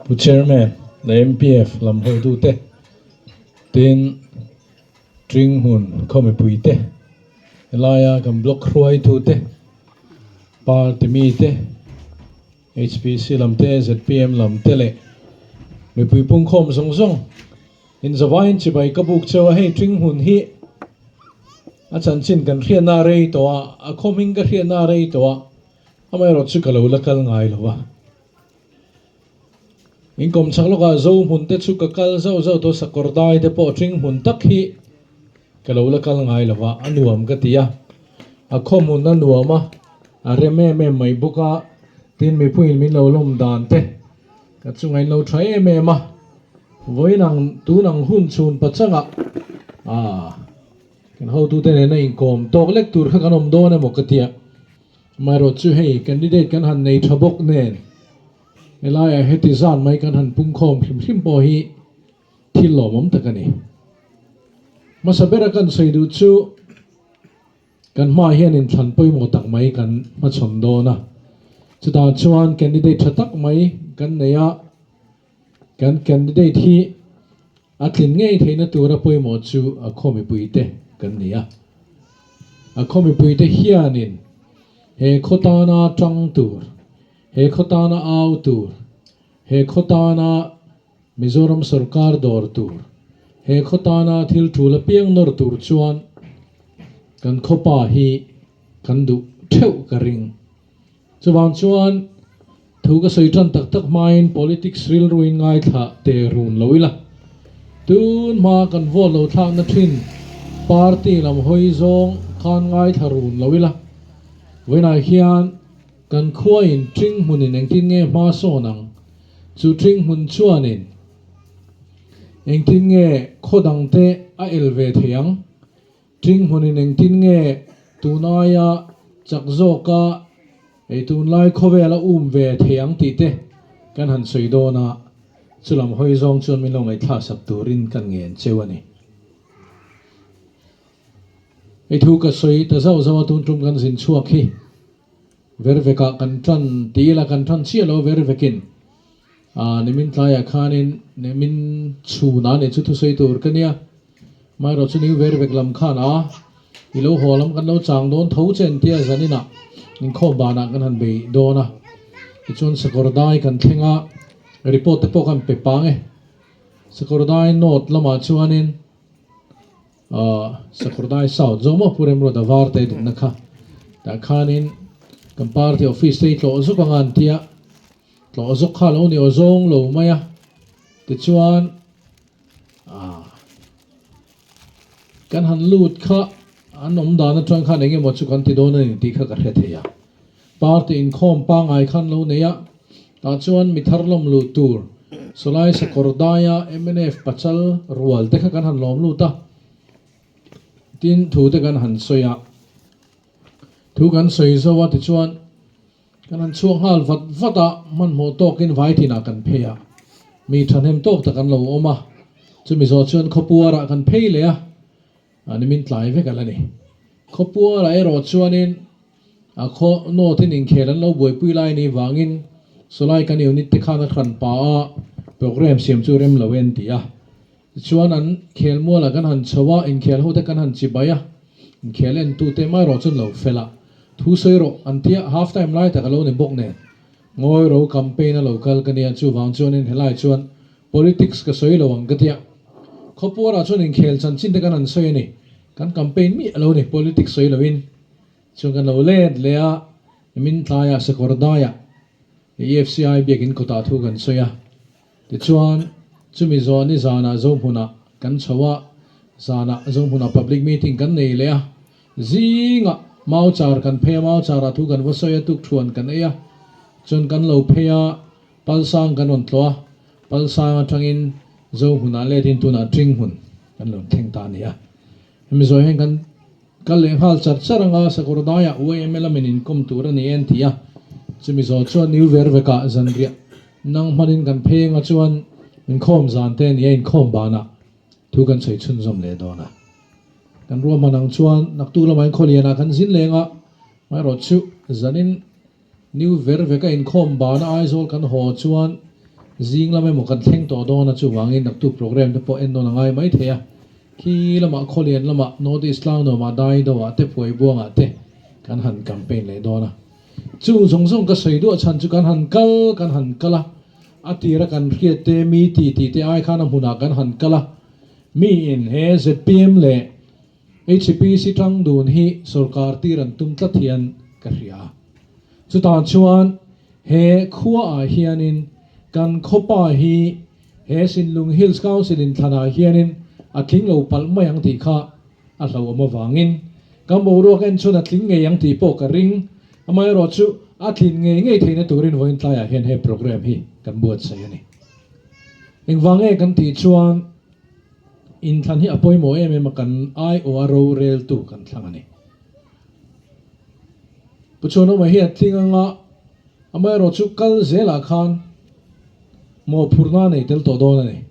Pu Chairman leh MPF lam hotute tin Tringhmun khaw mipuite helaia kan block hruaitute party mite HPC lam te zpm lam te leh mipui pungkhawm zawng zawng inzawaiin chibai ka buk cheu a hei Tringhmun hi a chanchin kan hriatna a rei tawh a a khaw hming ka hriatna a rei tawh a amaherawhchu chu ka lo la kal ngai lo a. In kawmchhak lawkah zo hmun te chu ka kal zauh zauh tawh sakawr dai te pawh ṭhing hmun tak hi ka lo la kal ngai lo va, a nuam ka ti a, a khaw hmun a nuam a, a rem em em mai bawk a, tin mipuiin min lo lawm dan te ka chungah in lo ṭha em em a, vawiin ang tun ang hun chhun pachangah aah kan hotute nena inkawm tawk lek tur kha kan awm dawn emaw ka tia. Amaherawhchu hei candidate kan han nei tha bawk nen helaiah heti zan mai kan han pungkhawm hrim hrim pawh hi thil lawmawm tak a ni. Hmasa bera kan sawi duh chu kan hmaah hian inthlan pawimawh tak mai kan hmachhawn dawn a, chutah chuan candidate tha tak mai kan nei a, kan candidate hi A tlin ngei theihna tura pawimawh chu a khaw mipuite kan ni a. A khaw mipuite hianin he khaw tana tang tur, he khaw tana au tur, he khaw tana Mizoram sawrkar dawr tur, he khaw tana thil tul apiang nawr tur chuan kan khawpa hi kan duh theuh ka ring. Chuvang chuan thu ka sawi tan tak tak hmain politics rilruin ngaithla te run lo ila. Tun hma kan vote lo thlakna thin party lam hawi zawng khan ngaithla run lo ila. Vawiinah hian kan khuain ṭhing hmunin engtin nge hma sawn ang? Chu ṭhing hmun chuanin engtin nge khaw dangte a el ve thei ang? Ṭhing hmunin engtin nge tunaia chak zawka ei tunlai khawvela um ve thei ang tih te kan han sawi dawn a, chulam hawi zawng chuan min lo ngaihthlak sak turin kan ngen cheu a ni. Hei thu ka sawi ta zauh zauh a, tun tum kan zin chhuak hi vervekah kan ṭan ti ila kan ṭan chiah lo vervekin Nimin tlaiah khanin nimin chhunah nih chu thusawi tur ka nia. Amaherawh chu new ver vek lam khan a i lo haw lam kan lo chang dawn tho che an tia zaninah inkhawm banah kan han bei dawn a. Tichuan sakawr dai kan thleng a, report te pawh kan pe pang e. Sakawr dai north lamah chuanin Sakawr dai south zawk maw Pu Remruata var te dinna kha tah khanin kan party office te hi tlawh zuk anga an tia. Tlawh zawk kha lo ni aw zawng lo mai a, tichuan ah kan han lut kha an awm dan atang khan eng emaw chu kan ti dawn a ni tih kha ka hre thei a. Party inkhawm pangngai khan lo nei a, tah chuan mi thar lawm luh tur Sawlai Sakawr daia mnf pachal rual te kha kan han lawm lut a, tin thu te kan han sawi a, thu kan sawi zo a tichuan Kan han chhuak nghal vat vat a, hmanhmawh tawkin Vaitinah kan phei a, mi thahnem tawk tak an lo awm a, chumi zawh chuan Khawpuarah kan phei leh a, a nimin tlai vek a la ni. Khawpuarah erawh chuanin a khaw nawtin inkhel an lo buaipui lai ni vangin sawlai kan unit te khan a hran pa a, program siam chu rem lo e an ti a. Tichuan an khelmualah kan han chho a, inkhel ho te kan han chibai a, inkhel entute mai erawh chuan lo fel a, thu sawi rawh an tia, half time lai tak a lo ni bawk nen, ngawi ro campaign a lo kal ka nia, chuvang chuanin helai chuan politics ka sawi lo ang ka tia, khawpuarah chuan inkhel chanchin te kan han sawi a ni, kan campaign miah lo ni, politics sawi loin chuan kan lo let leh a, min tlaiah sakawr daiah EFCI biakin kawtah thu kan sawi a. Tichuan, chumi zawh ni zanah Zohmunah kan chho a, zanah Zohmunah public meeting kan nei leh a, zingah Mauchar kan phei a, Maucharah thu kan va sawi a, tukthuan kan ei a, chuan kan lo phei a, Palsang kan rawn tlawh a, Palsang atangin Zohmunah letin tunah Ṭinghmun kan lo thleng ta a ni a. Hemi zawh hian kan kal leh nghal char char anga Sakawr daiah YML a min inkawm tur a ni e an ti a, chumi zawh chuan New Vervekah zanriah nang hmanin kan phei anga chuan inkhawm zan te a ni a, inkhawm banah thu kan sawi chhunzawm leh dawn a. Kan ruahman ang chuan naktuk lamah inkhawh lianah kan zin leng a, amaherawhchu zanin New Verveka inkhawm bana Aizawl kan haw chuan Zing lam emaw kan thleng tawh dawn a, chuvangin naktuk programme te pawh en nawn a ngai mai thei a. Khi lamah Khawlian lamah North East Tlangnuamah Daidoah te Phuaibuangah te kan han campaign leh dawn a. Chung zawng zawng ka sawi duah chhan chu kan han kal kan han kal a, a tira kan hriat te mi ti tih te ai khan a hmunah kan han kal a. Miin he zpm leh HPC tang dun hi sorkar tir an tum tlat hian ka hria. Chutah chuan he khuaah hianin kan khawpa hi he Sinlung Hills Council inthlanah hianin a tling lo palh mai ang tih kha a hlauhawm avangin kan boruak en chuan a tling ngei ang tih pawh ka ring. Amaherawhchu a tlin ngei ngei theihna turin vawiin tlaiah hian he programme hi kan buatsaih a ni. Engvang nge kan tih chuan Inthlan hi a pawimawh em em a, kan aiawh a roreltu kan thlang a ni. Pu Chhuanawma hi a tling anga amaherawh chu kal zelah khan mawhphurhna a nei tel tawh dawn a ni.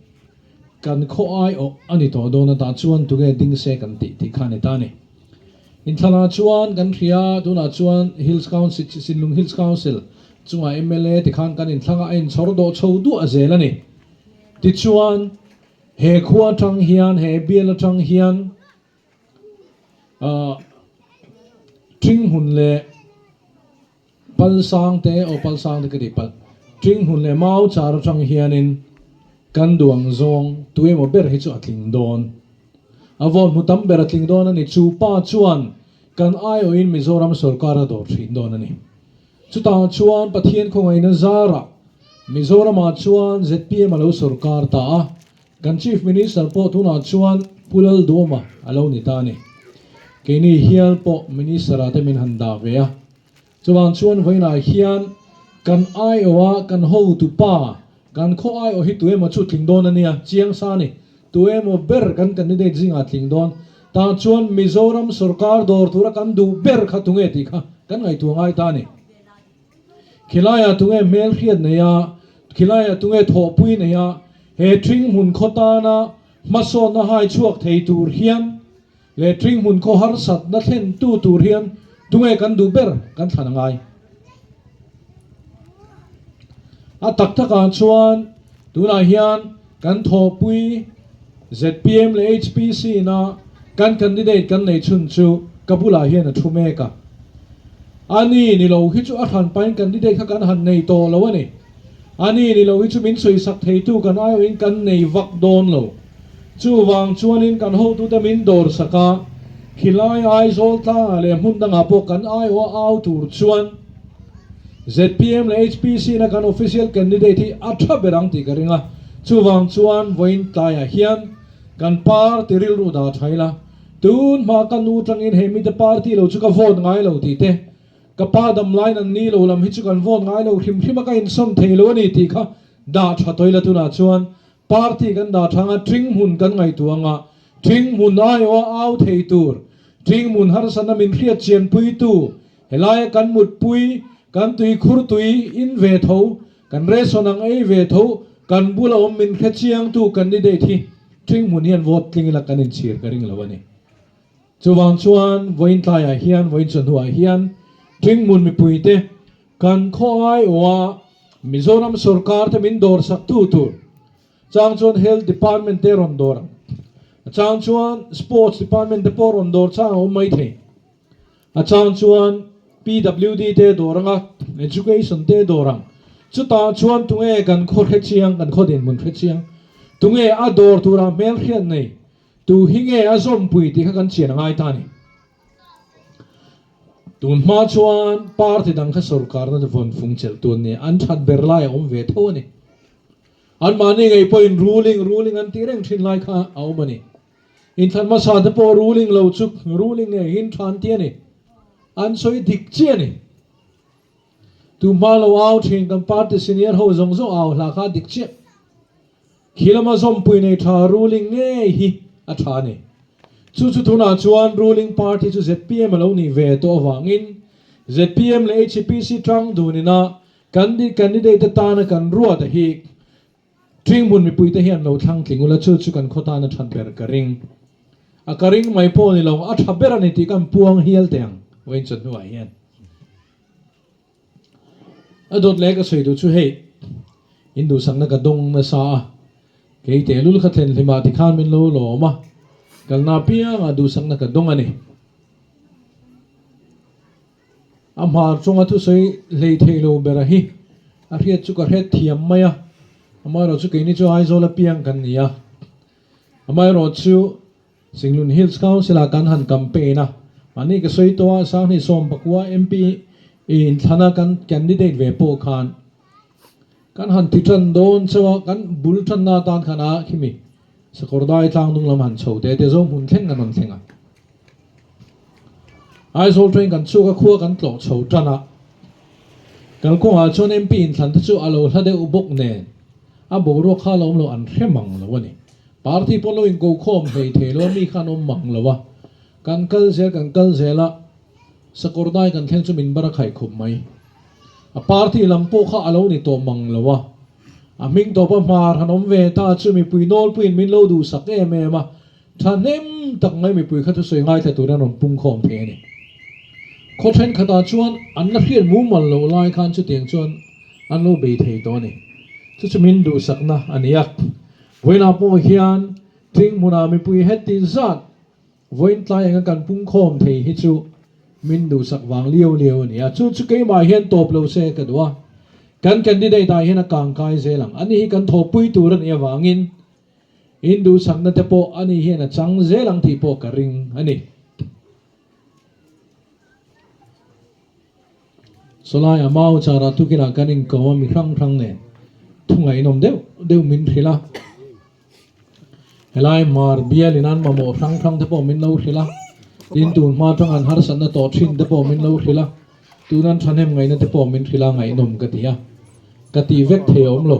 Kan khaw aiawh a ni tawh dawn a, tah chuan tunge ding se kan tih tih kha a ni ta a ni. Inthlanah chuan kan hria, tunah chuan Hills Council, Sinlung Hills Council chungah mla tikhan kan inthlang a, a inchhawr dawh chho duah zel a ni. Tichuan, he khua atang hian, he bial atang hian ah Ṭinghmun leh Palsang te, aw Palsang te ka tih palh, Ṭinghmun leh Mauchar atang hianin kan duang zawng tuemaw ber hi chu a tling dawn. A vawn hmu tam ber a tling dawn a ni. Chu pa chuan kan aiawhin Mizoram sorkar a dawr thin dawn a ni. Chutah chuan Pathian khawngaihna zarah Mizoramah chuan zpm a lo sorkar ta a, kan Chief Minister pawh tunah chuan Pu Lalduhoma a lo ni ta a ni. Keini hial pawh Minister-ah te min han dah ve a. Chuvang chuan vawiinah hian kan aiawha kan hotu pa, kan khaw aiawh hi tuemaw chu tling dawn a nia, chiang sa a ni. Tuemaw ber kan candidate zingah tling dawn. Tah chuan Mizoram sorkar dawr tura kan duh ber kha tunge tih kha kan ngaihtuah ngai ta a ni. Khilaiah tunge hmel hriat nei a, khilaiah tunge thawhpui nei a, he ṭhing hmun khaw tana hmasawnna hai chhuak thei tur hian leh ṭhing hmun khaw harsatna thlentu tur hian tunge kan duh ber kan thlan a ngai. A tak takah chuan tunah hian kan thawhpui zpm leh HPC ina kan candidate kan nei chhun chu ka bulah hian a thu mek a. A ni ni lo hi chu a hran pahin candidate kha kan han nei tawh lo a ni. A ni ni lo hi chu min sawisak theitu kan aiawhin kan nei vak dawn lo. Chuvang chuanin kan hotute min dawrsak a, khilai Aizawl tlangah leh hmun dangah pawh kan aiawha au tur chuan zpm leh HPC na kan official candidate hi a tha ber ang tih ka ring a. Chuvang chuan vawiin tlaiah hian kan party rilru dah tha ila, tun hma ka nu tangin he mite party lo chu ka vote ngai lo tih te, ka pa damlaiin an ni lo lam hi chu kan vote ngai lo hrim hrim a ka insawn thei lo a ni tih kha dah tha tawh ila tunah chuan Party kan dah thang a, ṭhinghmun kan ngaihtuah anga, ṭhinghmun aiawha au thei tur, ṭhinghmun harsatna min hriat chianpuitu, helaia kan mutpui, kan tuikhur tui in ve tho, kan ration ang ei ve tho, kan bula awm min hre chiangtu candidate hi ṭhinghmun hian vote tling ila kan inchhir ka ring lo a ni. Chuvang chuan vawiin tlaiah hian, vawiin chawhnuah hian ṭhinghmun mipuite Kan khaw aiawha Mizoram sorkar te min dawr sak tu tur chang chuan Health Department te rawn dawr ang, a chang chuan Sports Department te pawh rawn dawr chang a awm mai thei, a chang chuan PWD te dawr ang a, Education te dawr ang. Chutah chuan tunge kan khaw hre chiang, kan khaw dinhmun hre chiang, tunge a dawr turah hmel hriat nei, tu hi nge a zawmpui tih kha kan chian a ngai ta a ni. Tun hma chuan party dang kha sorkarna te vawn fung chelh tu an ni a, an that ber lai a awm ve tho a ni. Anmahni ngei pawhin ruling ruling an tih reng thin lai kha a awm a ni. Inthlan hmasa te pawh ruling lo chu ruling ngei hin tha an ti a ni. An sawi dik chiah a ni. Tu hma lo au thin kan party senior ho zawng zawng au hla kha a dik chiah. Khi lama zawmpui nei tha ruling ngei hi a tha a ni. Chu chu tunah chuan ruling party chu zpm a lo nih ve tawh avangin zpm leh HPC tang dunina kan candidate atana kan ruat a hi Ṭinghmun mipuite hian lo thlang tling ula chu chu kan khaw tana that ber ka ring. A ka ring mai pawh ni lo a tha ber a ni tih kan puang hial teh ang vawiin chawhnuah hian. A dawt leh ka sawi duh chu hei. In duhsakna ka dawng nasa a, kei tehlul kha thlen hlimah tikhan min lo lawm a, kalna apiangah duhsakna ka dawng a ni. A hmar chunga thusawi hlei thei lo bera hi a hriat chu ka hret thiam mai a, amaherawhchu keini chu Aizawl apiang kan ni a, amaherawhchu Singlun Hills Council ah kan han campaign a, mahni ka sawi tawh a, Sanghnih Sawmpakua MP inthlana kan candidate ve pawh khan kan han ti tan dawn chauh a, kan bul tanna atan khan a khimi Sakawrdai tlangdung lam han chho te te zo hmun thleng kan rawn thleng a. Aizawl train kan chhuak a, khua kan tlawh chho tan a, kalkawngah chuan MP inthlan te chu a lo hla deuh bawk nen a boruak kha a lo awm lo an hre mang lo a ni. Party pawh lo inko khawm hlei thei lo a mi khan awm mang lo a, kan kal zel kan kal zel a, Sakawrdai kan thleng chu min bar a khaih khup mai. A party lam pawh kha a lo ni tawh mang lo a, a hming tawpa hmar han awm ve ta chu mipui nawlpuiin min lo duhsak em em a, thahnem tak mai mipui kha thusawi ngaithla turin an rawn pung khawm thei a ni. Khaw thenkhatah chuan an la hriat mumal loh lai khan chutiang chuan an lo bei thei tawh a ni. Chu chu min duhsakna a ni a. Vawiinah pawh hian thing hmunah mipui heti zat vawiin tlai anga kan pungkhawm thei hi chu min duhsak vang liau liau a ni a. Chu chu keimah hian tawp lo se ka duh a, kan candidate ah hian a kangkai zel ang. Ani hi kan thawhpui tur a nih avangin in duhsakna te pawh ani hian a chang zel ang tih pawh ka ring a ni. Sawlaiah mau chara tukinah kan inkawm a mi hrang hrang nen thu ngaihnawm deuh deuh min hrilh a. Helai hmar bialin an mamawh hrang hrang te pawh min lo hrilh a, tin tun hma atang an harsatna tawh thin te pawh min lo hrilh a, tun an thahnem ngaihna te pawh min hrilh a ngaihnawm ka ti a, ka tih vek thei a awm lo.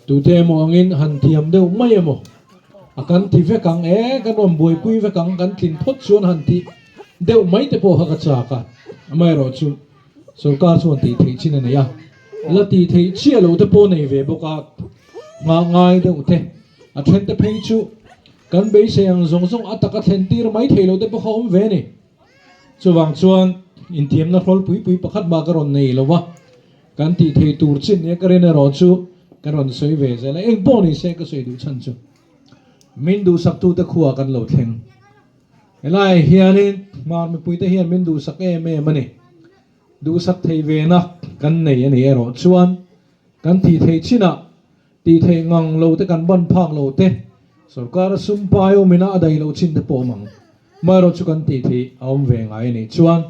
Tute emaw angin han thiam deuh mai emaw a kan ti vek ang e, kan rawn buaipui vek ang, kan tlin phawt chuan han tih deuh mai te pawh kha ka chak a, amaherawhchu sorkar chuan tih theih chin a nei a, la tih theih chiah loh te pawh nei ve bawk a, nghah ngai deuh te, a then te phei chu kan beisei ang zawng zawng a taka thlen tir mai thei loh te pawh kha awm ve a ni. Chuvang chuan intiamna hrawl pui pui pakhat mah ka rawn nei lo va, kan tih theih tur chin nia ka rin erawh chu ka rawn sawi ve zel a, eng pawh ni se ka sawi duh chhan chu min duhsaktute khuaa kan lo thleng. Helaiah hianin Hmar mipuite hian min duhsak em em a ni. Duhsak thei vena kan nei a nih erawh chuan kan tih theih chinah tih theih ngang lo te kan ban phak lo te, sorkar a sum pai awmina a daih loh chin te pawh awm ang. Amaherawh chu kan tih theih a awm ve ngai a nih chuan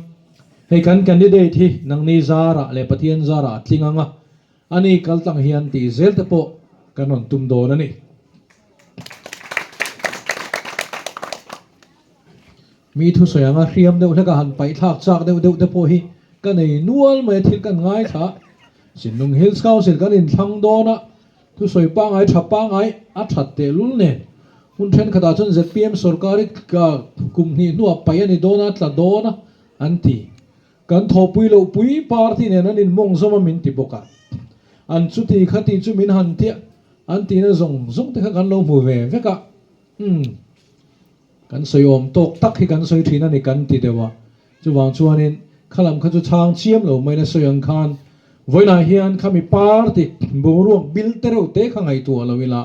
hei kan candidate hi nangni zarah leh Pathian zarah a tling ang a, ani kaltlang hian tih zel te pawh kan rawn tum dawn a ni. Mi thusawi anga hriam deuh hlek a han paih thlak chak deuh deuh te pawh hi ka nei nual mai a, thil kan ngaithla. Sinlung Hills Council kan inthlang dawn a, thusawi pangngai tha pangngai a that tehlul nen hun thenkhatah chuan zpm sorkar hi kum hnih hnuah paih a ni dawn a, tla dawn a an ti. Kan thawhpui loh pui party nen an inmawng zawm a min ti bawk a, an chuti khati chu min han tia an tihna zawng zawng te kha kan lo hmu ve vek a, umm kan sawi awm tawk tak hi kan sawi thin a ni kan ti deuh a, chuvang chuanin khalam kha chu chhang chiam lo mai na sawi ang khan vawiinah hian khami party boruak bil te reuh te kha ngaihtuah lo ila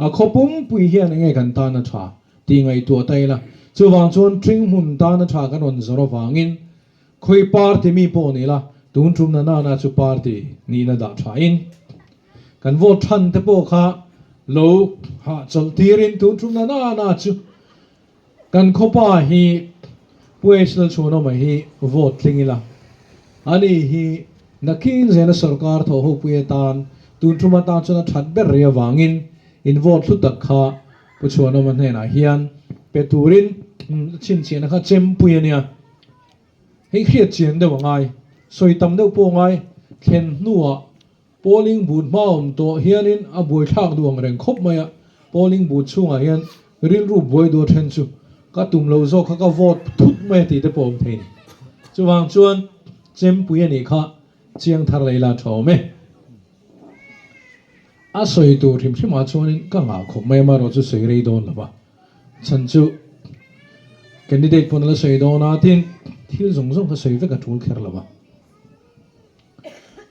a khaw pumpui hian enge kan tan a tha tih ngaihtuah ta ila, chuvang chuan ṭhing hmun tana ṭha kan rawn zawrh avangin khawi party mi pawh ni ila, tun ṭum na nana chu party nihna dah ṭhain kan vote ṭhan te pawh kha lo hahchawlh tirin tun ṭum na nana chu kan khawpa hi Pu H Lalchhuanawma hi vote tling ila, ani hi nakin zela sorkar thawhhopui atan tun ṭum atan chuan a ṭhat ber rih avangin in vote hlu tak kha Pu Chhuanawma hnenah hian pe turin chhinchhiahna kha chempui a nia. Hei hriat chian deuh a ngai, sawi tam deuh pawh a ngai, thlen hnuah polling booth hma awm tawh hianin a buaithlak duh ang reng khawp mai a, polling booth chhungah hian rilru buai duh a then chu ka tum lo zawk kha ka vote thut mai a tih te pawh awm thei a ni. Chuvang chuan chempui a nih kha chiang thar leh ila tha awm e. A sawi tur hrim hrimah chuanin ka ngah khawp mai amaherawh chu sawi rei dawn lo va, chhan chu candidate pawn a la sawi dawn a tin thil zawng zawng kha sawi vek a tul kher lo va.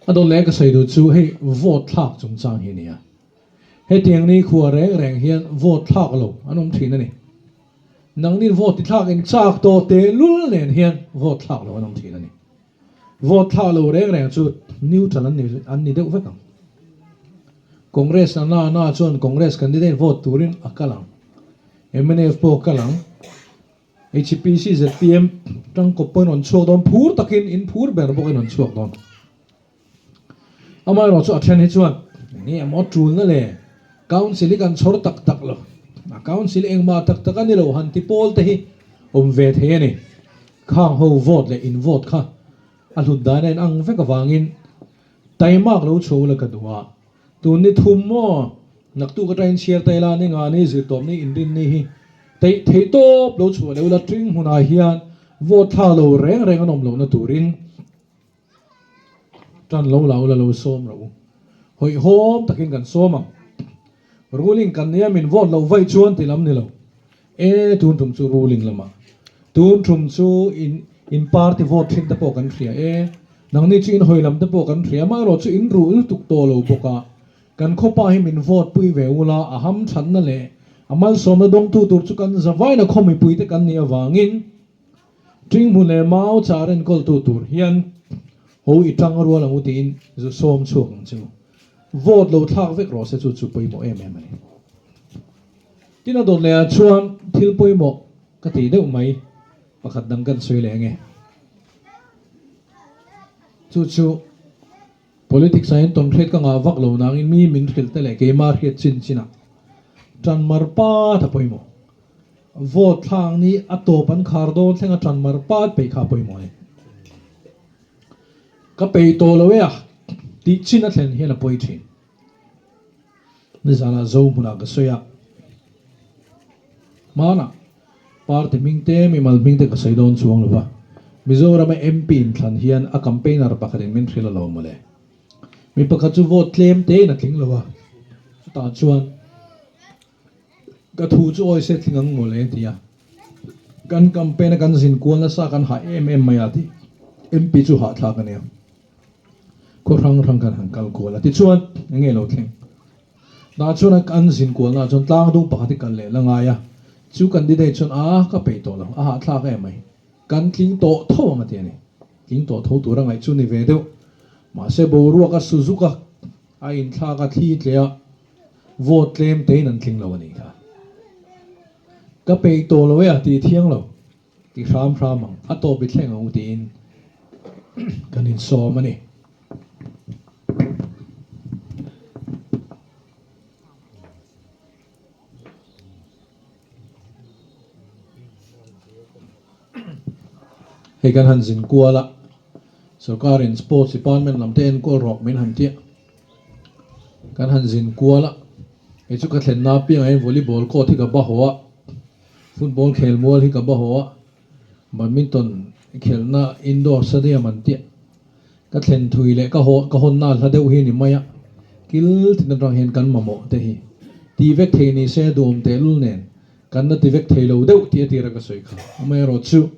A dawt leh ka sawi duh chu hei vote thlak chungchang hi a ni a. Hetiang ni khua reng reng hian vote thlak lo an awm thin a ni. Nangnin vote ti thlak in chak tawh tehlul nen hian vote thlak lo an awm thin a ni. Vote thlak lo reng reng chu neutral an ni an ni deuh vek ang. Congress a na na chuan Congress candidate vote turin a kal ang. Mnf pawh a kal ang. HPC zpm tangkawp pawhin rawn chhuak dawn phur takin in phur ber bawkin rawn chhuak dawn. Amaherawh chu a then hi chuan enge emaw tulna le Council hi kan chhawr tak tak lo, a Council engmah tak tak a ni lo han ti pawl te hi awm ve thei a ni. Khang ho vote leh in vote kha a hlut dan a in ang vek avangin taimak lo chho la ka duh a, tun ni thum maw naktuk atangin chhiar ta ila ni nga ni zirtawp ni inrin ni hi teih theih tawp lo chhuah leh ula tring hmunah hian vote thlak lo reng reng an awm lohna turin Tan lo la ula lo sawm rawh u. Hawihhawm takin kan sawm ang. Ruling kan nia min vote loh vaih chuan ti lam ni lo. E tun tum chu ruling lamah. Tun tum chu in in party vote thin te pawh kan hria e. Nangni chu in hawi lam te pawh kan hria. Amaherawh chu in ruh lutuk tawh lo bawk a. Kan khawpa hi min vote pui ve ula a hamthatna leh a malsawmna dawngtu tur chu kan zavaina khaw mipui te kan nih avangin Ṭinghmun leh mau char enkawltu tur hian ho i ṭang rual ang u tiin zu sawm chhuak ang che u. Vote lo thlak vek rawh se chu chu pawimawh em em a ni. Tin a dawt leh ah chuan thil pawimawh ka tih deuh mai pakhat dang kan sawi leh ange. Chu chu politics ah hian tawnhriat ka ngah vak lo nangin mi min hrilh te leh keimah hriat chin chinah ṭan mar pat a pawimawh. Vote thlak ni a tawp an khar dawn thleng a tan mar pat peih kha a pawimawh a ni. Ka peih tawh lo e a tih chin a thlen hian a pawi thin. Nizanah Zo hmunah ka sawi a, hmanah party hming te mimal hming te ka sawi dawn chuang lo va, Mizorama MP inthlan hian a campaigner pakhatin min hrilh alawm mawle. Mi pakhat chu vote tlem tein a tling lo a, chutah chuan Ka thu chu awi se tling ang mawle ti a, kan campaign a kan zin kual nasa kan hah em em mai a ti. MP chu hahthlak a nia. Khaw hrang hrang kan han kal kual a tichuan eng nge lo thleng. Tah chuan a kan zin kualna ah chuan tlang dung pakhat hi kal leh la ngai a, chu candidate chuan a ka peih tawh lo, a hahthlak em mai. Kan tling tawh tho ang a ti a ni. Tling tawh tho tur a ngaih chu ni ve deuh. Mahse boruak a su zuk a, a inthlak a thli tle a, Vote tlem tein an tling lo a nih kha. Ka peih tawh lo e a tih thiang lo, ti hram hram ang, a tawp i thleng ang u tiin kan insawm a ni. Hei kan han zin kual a, sorkarin sports department lam te enkawl rawh min han tia. Kan han zin kual a, hei chu ka thlenna apiangah hian volleyball court hi ka ba haw a, football khel mual hi ka ba haw a, badminton khelhna indoor stadium an tia. Ka thlen thui leh ka haw ka hawnna hla deuh hi ni mai a, kil tin atang hian kan mamawh te hi ti vek thei ni se duhawm tehlul nen kan la ti vek thei lo deuh tih a tira ka sawi kha. Amaherawh chu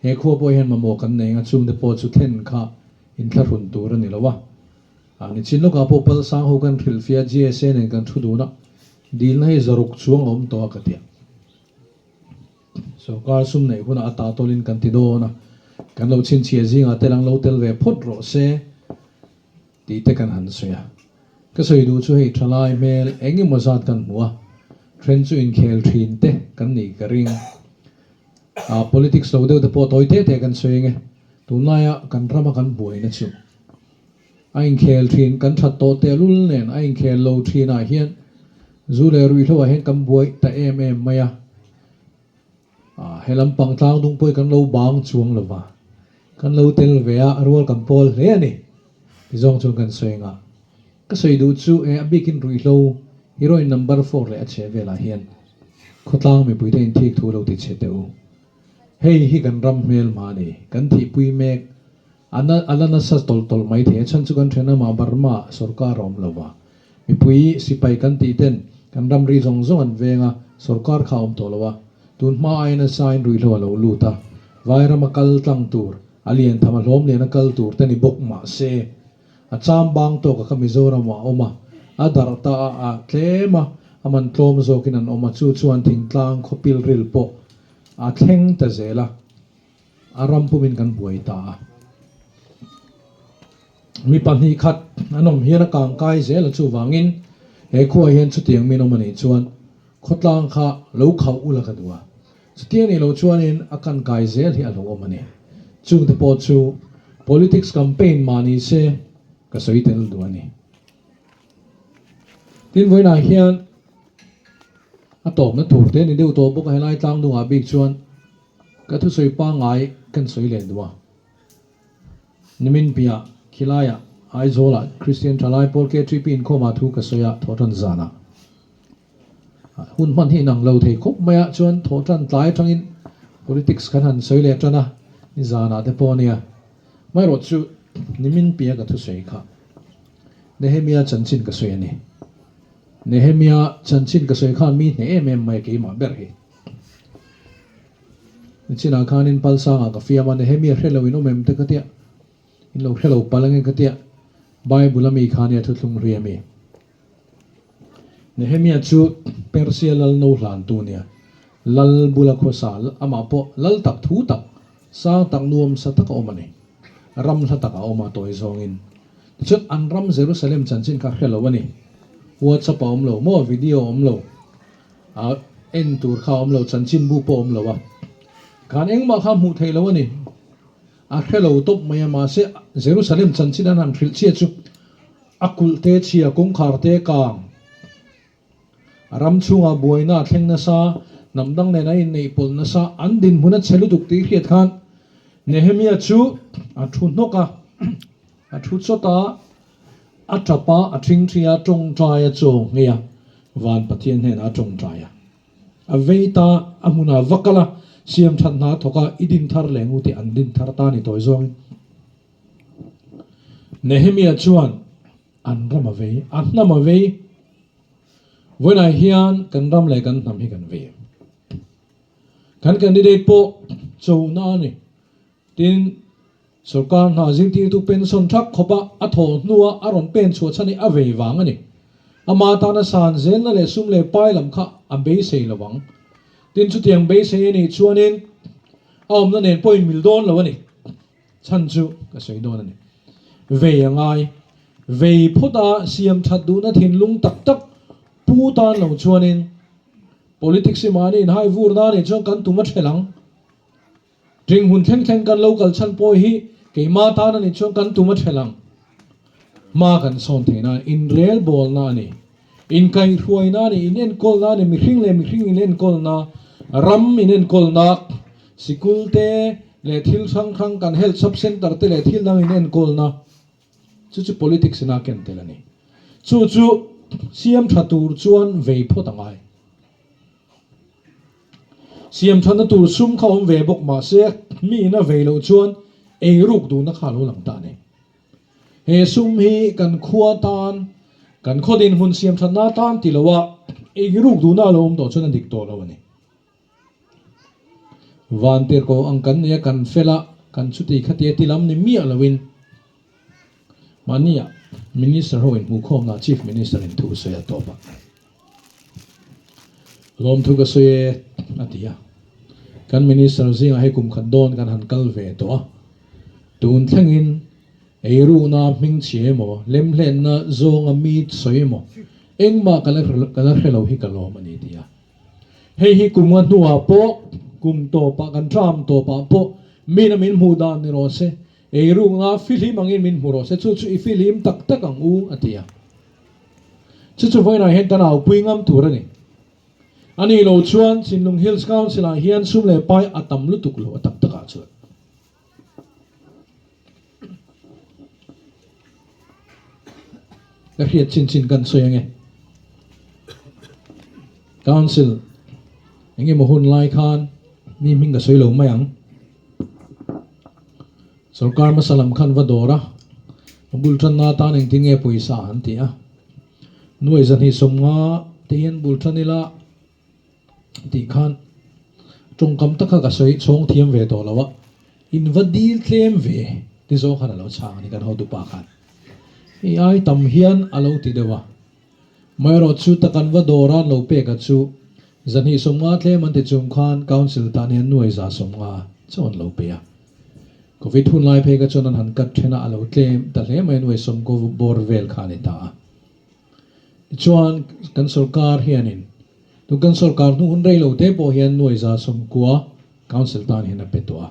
he khua pawh hian mamawh kan nei anga chungte pawh chu thlen kha inthlahrun tur a ni lo a. A nichin lawkah pawh Palsang ho kan hrilhfiah GSA nen kan thu dun a, dilna hi zaruk chuang a awm tawh a ka ti a. Sorkar sum neih hunah a ta tawlin kan ti dawn a, kan lo chhinchhiah zingah tel ang lo tel ve phawt rawh se tih te kan han sawi a. Ka sawi duh chu hei thalai hmel eng emaw zat kan hmu a, then chu inkhel thin te kan nih ka ring. Ah politics lo deuh te pawh tawi te te kan sawi ang e, tunlaia kan rama kan buaina chu a inkhel thin kan that tawh tehlul nen a inkhel lo thinah hian zu leh ruihhlo ah hian kan buai ta em em mai a, ah he lampang tlang dung pawh hi kan lo bang chuang lo va, kan lo tel ve a, rual kan pawl hle a ni ti zawng chuan kan sawi ang a, ka sawi duh chu e a bikin ruihhlo heroin number four leh a chhe velah hian khawtlang mipuite inthik thu lo ti chhe teh u, hei hi kan ram hmelma a ni, kan thihpui mek. A na a la nasa tawlh tawlh mai thei a chhan chu kan then amah Burma sorkar a awm lo va. Mipui sipai kan tih ten kan ramri zawng zawng an veng a, sorkar kha a awm tawh lo a. Tun hma aia nasa in ruihhlo a lo lut a, Vairama kal tlang tur, a lian tham a hlawm lian a kal tur te ni bawk mah se. A cham bang tawk a kha Mizoram ah a awm a, a darh ta a, a tlem a, a man tlawm zawkin an awm a, chu chuan thingtlang khawpil ril pawh a thleng ta zel a, a ram pumin kan buai ta a. Mi 2 khat an awm hian a kangkai zel a, chuvangin he khuaah hian chutiang min awm a nih chuan khawtlang kha lo khauh ula ka duh a, chutiang nih loh chuanin a kankai zel hi a lo awm a ni. Chungte pawh chu politics campaign mah ni se ka sawi tel duh a ni. Tin vawiinah hian a tawpna tur te ni deuh tawh bawk a, helai tlang dungah bik chuan ka thusawi pangngai kan sawi leh duh a. Nimin piah khilaiah Aizawlah Kristian Thalai Pawl KTP inkhawmah thu ka sawi a, thawhtan zanah hun hman hi inang lo thei khawp mai a, chuan thawhtan tlai atangin politics kan han sawi leh tan a, ni zanah te pawh a nia. Amaherawh chu nimin piah ka thusawi kha Nehemia chanchin ka sawi a ni. Nehemia chanchin ka sawi khan mi hneh em em mai a keimah ber hi. Nichinah khanin Palsangah ka fiam a, Nehemia hre lo in awm em te ka tia, in lo hre lo palh ange ka tia, Bible a mi kha nia thuthlung hlui a mi. Nehemia chu Persia lal no hlantu nia, lal bula khawsa amah pawh lal tak thu tak, sang tak nuam sa tak a awm a ni. Ram hla tak a awm a tawi zawngin. Tichuan an ram Jerusalem chanchin kha hre lo a ni. WhatsApp a awm lo maw, video a awm lo. A en tur kha a awm lo, chanchinbu pawh a awm lo a. Khan engmah kha hmuh theih lo a ni. A hre lo tawp mai a, mahse Jerusalem chanchin an han hrilh chiah chu a kulh te chhia, kawngkhar te kang, a ram chhungah buaina a thleng nasa, hnam dang nen a inneih pawlh nasa, an dinhmun a chhe lutuk tih hriat khan Nehemia chu a thu hnawk a, a thu chawt a. A tap a, a thingthi a, tawngtai a chaw nghei a, van Pathian hnenah a tawngtai a. A vei ta, a hmunah va kal a, siam that hna a thawk a, i din thar leh ngu tih an din thar ta ni tawi zawngin. Nehemia chuan an ram a vei, a hnam a vei. Vawiinah hian kan ram leh kan hnam hi kan vei em? Kan candidate pawh chona a ni. Tin, sorkar hna zirtirtu pension thak khawpa a thawh hnua a rawn pen chhuah chhan hi a vei vang a ni. Ama tana san zelna leh sum leh pai lam kha a beisei lo ang. Tin, chutiang beisei a nih chuanin a awmna nen pawhin mil dawn lo a ni. Chhan chu ka sawi dawn a ni. Vei a ngai. Vei phawta siam that duhna thinlung tak tak pu tan lo chuanin politics hi mahni inhai vur na nih chuan kan tum a ṭhelh ang. Ring hun thleng thleng kan lo kal chhan pawh hi keimah tan a nih chuan kan tum a ṭhelh ang. Hma kan sawn theih nan inrelbawlna a ni, inkaihhruaina a ni, inenkawlna a ni, mihring leh mihring inenkawlna, ram inenkawlna, sikul te leh thil hrang hrang kan health sub center te leh thil dang inenkawlna chu chu politics ina ken tel a ni. Chu chu siam tha tur chuan vei phawt a ngai. Siam thatna tur sum kha awm ve bawk mahse mi in a vei loh chuan ei ruk duhna kha a lo lang ta a ni. He sum hi kan khua tan, kan khaw dinhmun siam thatna tan ti loa ei ruk duhna a lo awm tawh chuan a dik tawh lo a ni. Vantirhkoh ang kan nia kan fel a, kan chuti khatia ti lam ni miah loin mahnia Minister ho inhmuhkhawmna Chief Minister in thu sawi a tawp a. Lawmthu ka sawi e, a ti a. Kan Minister zingah hei kum khat dawn kan han kal ve tawh a. Tun thlengin eirukna hmingchhia emaw, lemhlenna zawnga mi sawi emaw, engmah ka la ka la hre lo hi ka lawm a ni, ti a. Hei hi kum nga hnuah pawh, kum tawpah kan term tawpah pawh mina min hmuh dan ni rawh se, eirukna fihlim angin min hmu rawh se, chu chu i fihlim tak tak ang u, a ti a. Chu chu vawiinah hian kan aupui ngam tur a ni. A nih loh chuan Chinlung Hills Council ah hian sum leh pai a tam lutuk lo a tak takah chuan. Ka hriat chin chin kan sawi ange. Council eng emaw hun lai khan mi hming ka sawi lo mai ang. Sorkar hmasa lam khan va dawr a, a bul tanna atan engtin nge pawisa an ti a, nuai 250 te hian bul tan ila tih khan tawngkam taka ka sawi chhawng thiam ve tawh lo a, in va dil tlem ve ti zawng khan a lo chhang a ni kan hotupa khan. Hei ai tam hian a lo ti deuh a. Amaherawh chu takan va dawr a an lo pek a chu 250 tlem an ti chung khan Council tan hian 150 chauh an lo pe a. Covid hun lai phei kha chuan an han cut then a, a lo tlem ta hle mai a 90 bawr vel kha a ni ta a. Tichuan kan sorkar hianin tun kan sorkar hnu hun rei lo te pawh hian 190 Council tan hian a pe tawh a.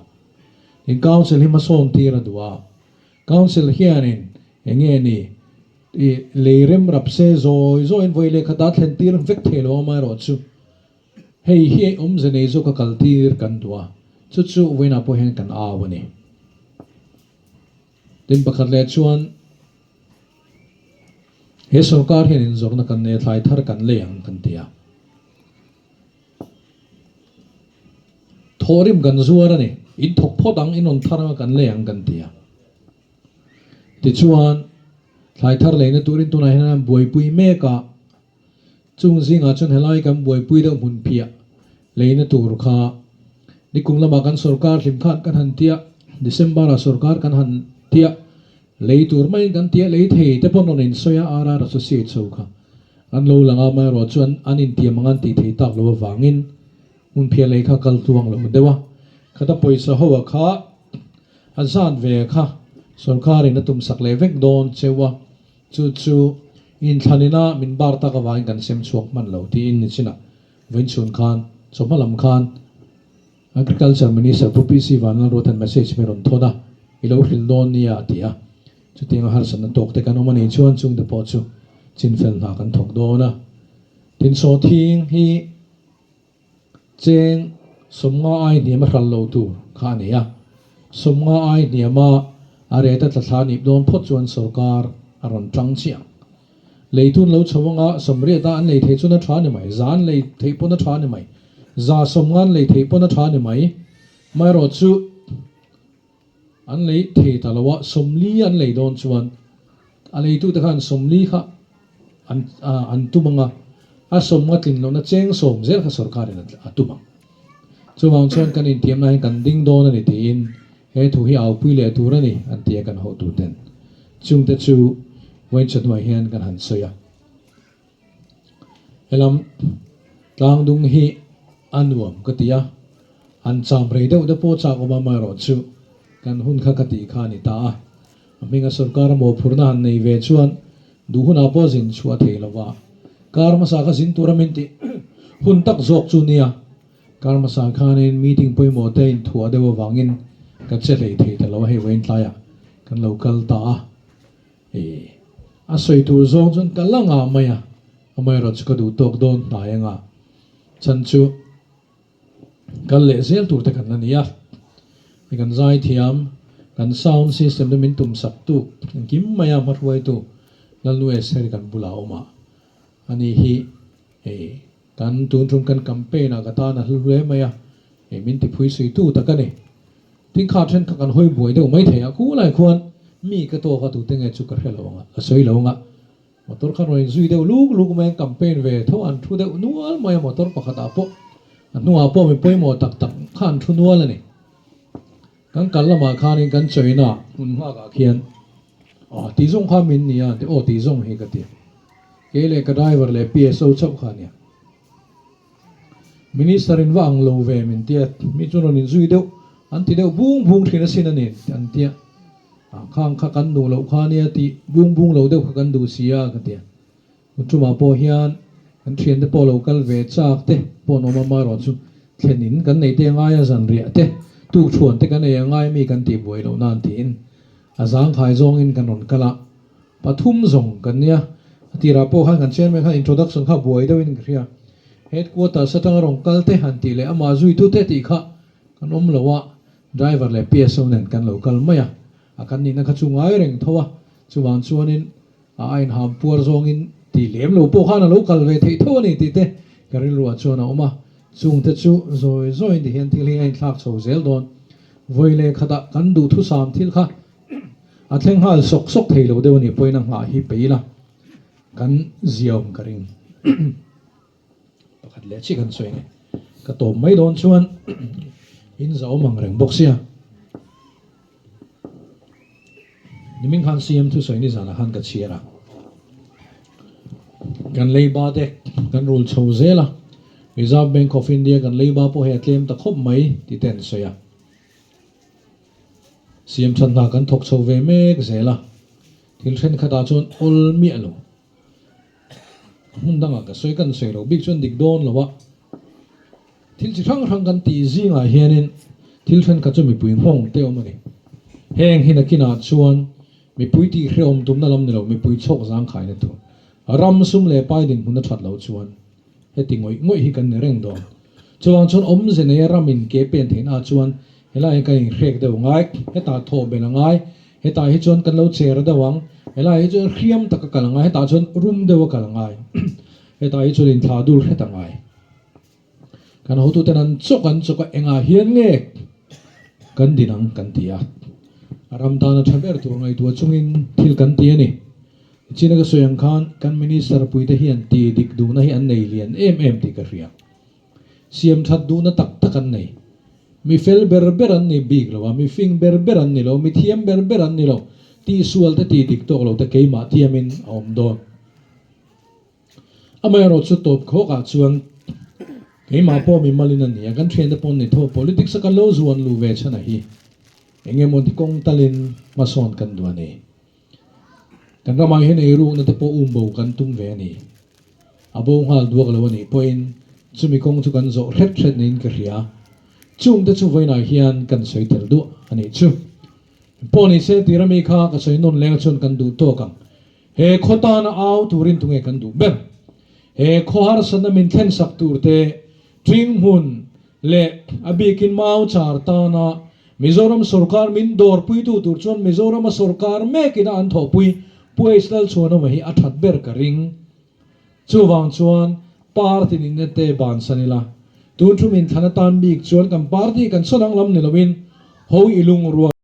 Tin Council hi hmasawn tir a duh a, Council hianin eng nge ni i lei rem rap se zawi zawiin vawi leh khat a thlen tir vek thei lo amaherawh chu hei hi awmze nei zawk a kal tir kan duh a, chu chu vawiinah pawh hian kan au a ni. Tin pakhat leh chuan he sorkar hian inzawrhna kan nei a, thlai thar kan lei ang kan ti a. Thawhrim kan zuar a ni. In thawk phawt ang, in rawn thar anga kan lei ang kan ti a. Tichuan, thlai thar leina turin tunah hian an buaipui mek a, chung zingah chuan helai kan buaipui deuh hmun phiah leina tur kha nikum lamah kan sorkar hlim khan kan han tia, December-ah sorkar kan han tia, lei tur maiin kan tia, lei thei te pawn rawn insawi a, RR Associates ho kha. An lo lang a, amaherawh chuan an intiam ang an tih thei tak lo avangin hmun phiah lei kha kal tluang lo deuh a. Khata pawisa ho a kha a zat ve kha sorkarin a tumsak leh vek dawn cheu a, chu chu inthlanina min bar tak avangin kan sem chhuak hman lo tiin nichinah vawiinchhun khan chawhma lam khan Agriculture Minister Pu PC Vanlalruathan message mi rawn thawn a, i lo hrilh dawn nia a ti a. Chutianga harsatna tawk te kan awm a nih chuan chungte pawh chu chinfel hna kan thawk dawn a. Tin sawhthing hi cheng 50 ai hniam a hral lo tur kha a ni a. 50 ai hniama a rate a tla thla nip dawn phawt chuan sorkar a rawn tang chiah ang. Leitun lo chho anga 80 a an lei thei chuan a tha ni mai, za an lei theih pawn a tha ni mai, 150 an lei theih pawn a tha ni mai. Amaherawhchu chu an lei thei ta lo a, 40 an lei dawn chuan a leitute khan 40 kha an an tum anga, a 50 tlin lohna cheng 10 zel kha sorkarin a tum ang. Chuvang chuan kan intiamna hian kan ding dawn a ni tiin He thu hi aupui leh tur a ni, an ti a kan hotuten. Chungte chu vawiin hnuai hian kan han sawi a. Helam tlangdung hi a nuam ka ti a, han cham rei deuh te pawh chak awm a, amaherawh chu kan hun kha ka tih kha a ni ta a. A hminga sorkar a mawhphurhna han nei ve chuan duh hunah pawh zin chhuah thei lo va, kar hmasa kha zin tura min tih hun tak zawk chu nia. Kar hmasa khanin meeting pawimawh te inthuah deuh avangin ka che hlei thei ta lo a, hei vawiin tlaiah kan lo kal ta a, ih a sawi tur zawng chuan ka la ngah mai a, amaherawh chu ka duh tawk dawn hnai anga chhan chu kal leh zel tur te kan la ni a, hei kan zai thiam kan sound system te min tum sak tuk engkim mai a hmahruaitu Lalnu Esher kan bulah a awm a, ani hi hei. Kan tun tum kan campaign ah ka tan a hlu hle mai a, hei min ti phui sui tu tak a ni. Tin kha then kha kan hawi buai deuh mai thei a, khu lai khuan mi ka tawk a tute nge chu ka hre lo ang a, ka sawi lo ang a. Motor khan rawn inzui deuh luk luk mai a, campaign ve tho an thu deuh nual mai a, motor pakhat ah pawh a hnungah pawh mi pawimawh tak tak kha an thu nual a ni. Kan kal lamah khanin kan chawina hmun nghak ah khian aw tih zawng kha min ni a, aw tih zawng hi ka ti. Kei leh ka driver leh PSO chauh kha ania. Minister in va ang lo ve min tia, mi chu rawn inzui deuh an ti deuh bung bung thin asin a ni an tia. Ah khang kha kan duh loh kha ania tih bung bung lo deuh kha kan duh si a ka tia. Muṭumah pawh hian kan thiante pawh lo kal ve chak te pawh an awm a, amaherawh chu thlen in kan nei te a ngai a, zanriah te tukṭhuan te kan ei a ngai mi kan tih buai loh nan tiin a zangkhai zawngin kan rawn kal a. Pathum zawng kan nia, a tirah pawh khan kan chairman khan introduction kha buai deuhin ka hria. Headquarters atanga rawn kal te han tih leh amah zuitute tih kha kan awm lo a, driver leh PSO nen kan lo kal mai a, a kan nihna kha chu ngai reng tho a, chuvang chuanin a inham puar zawngin tih lem lo pawh khan a lo kal ve theih tho a ni tih te ka rilruah chuan a awm a, chungte chu zawi zawiin ti hian thil hi a inthlak chho zel dawn. Vawi leh khatah kan duhthusam thil kha A thleng nghal sawk sawk thei lo deuh a nih pawhin a nghah hi pe ila kan ziaawm ka ring. Pakhat leh chiah kan sawi nge. Ka tawp mai dawn chuan in zahawm ang reng bawk sia. Nimin khan CM thusawi nizanah khan ka chhiar a. Kan leiba te kan rul chho zel a, Reserve Bank of India kan leiba pawh hei a tlem ta khawp mai tih te an sawi a. CM than hna kan thawk chho ve mek zel a, thil thenkhatah chuan awl miah lo. Hmun dangah ka sawi kan sawi lo bik chuan dik dawn lo a. Thil chi hrang hrang kan tih zingah hianin thil thenkhat chu mipui nghawng te awm a ni. Heng hi nakinah chuan mipui tih hrehawm tumna lam ni lo, mipui chhawk zangkhaina tur ram sum leh pai dinhmun a that loh chuan heti ngawih ngawih hi kan ni reng dawn. Chuvang chuan awmze neia ramin ke pen theihna ah chuan helai hi kan inhrek deuh ngai, hetah thawh belh a ngai, hetah hi chuan kan lo cher deuh ang, helai hi chuan hriam taka kal a ngai, hetah chuan rum deuha kal a ngai, hetah hi chuan inthlah dul hret a ngai. Kan hotuten an chawk an chawk a, engah hian nge kan din ang kan ti a. A ram tana tha ber tur ngaihtuah chungin thil kan ti a ni. China ka sawi ang khan kan Minister puite hian ti dik duhna hi an nei lian em em tih ka hria. Siam that duhna tak tak an nei. Mi fel ber ber an ni bik lo a, mi fing ber ber an ni lo, mi thiam ber ber an ni lo. Tihsual te ti dik tawk lo te keimah thiamin a awm dawn. Amaherawh chu tawp khawkah chuan keimah pawh mi malin a ni a, kan thiante pawh an ni tho. Politics a kan lo zuan luh ve chhan a hi eng emaw ti kawng talin hmasawn kan duh a ni. Kan ramah hian eirukna te pawh umbo kan tum ve a ni. A bo nghal duak lo a nih pawhin chumi kawng chu kan zawh hret hret niin ka hria. Chungte chu vawiinah hian kan sawi tel duah a nih chu. Pawh ni se tira mi kha ka sawi nawn leng chuan kan duh tawk ang. He khaw tana au turin tunge kan duh ber? He khaw harsatna min thlensak turte Ṭinghmun leh a bikin Mau Char tana Mizoram sorkar min dawrpuitu tur chuan Mizorama sorkar mekina an thawhpui Pu H Lalchhuanawma hi a that ber ka ring. Chuvang chuan party nihna te bansan ila, tun thu min thlan atan bik chuan kan party kan sawn ang lam ni loin ho i lungrual.